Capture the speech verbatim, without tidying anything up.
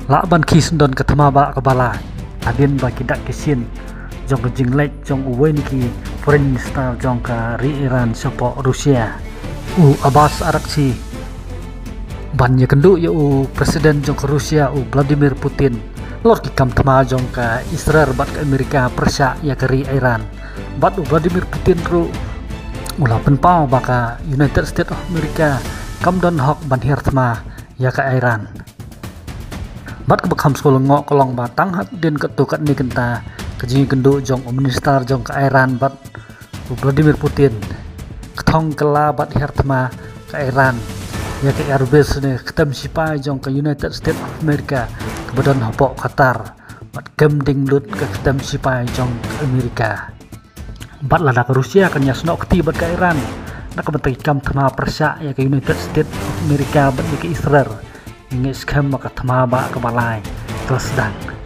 Lah ban khie syndon ka thma bah kaba lai hadien ba ki dak ki shin jong ka jingleit jong uwei na ki Foreign Minister jong ka ri Iran shapoh Russia, u Abbas Araghchi, ban ïakynduh ïa u President jong ka Russia, u Vladimir Putin, halor ki kam thma jong ka Israel bad ka Amerika pyrshah ïa ka ri Iran. Bad u Vladimir Putin ruh u la pynpaw ba ka United States of America kam don hok ban hiar thma ïa ka Iran. Bad kaba kham sngewlyngngoh ka long ba tang hadien katto katne kynta, ka jingïakynduh jong u Minister jong ka Iran bad u Vladimir Putin ka thong kylla bad hiar thma ka Iran ïa ka airbase ne ka ktem shipai jong ka United States of America kaba don hapoh Qatar, bad kem ding lut ka ktem shipai jong ka Amerika. Bad lada ka Russia kan ïasnoh kti bad ka Iran na ka bynta ki kam thma pyrshah ïa ka United States of America bad ïa ka Israel, ngi ngeit skhem ba ka thma bah kaba lai ka la sdang.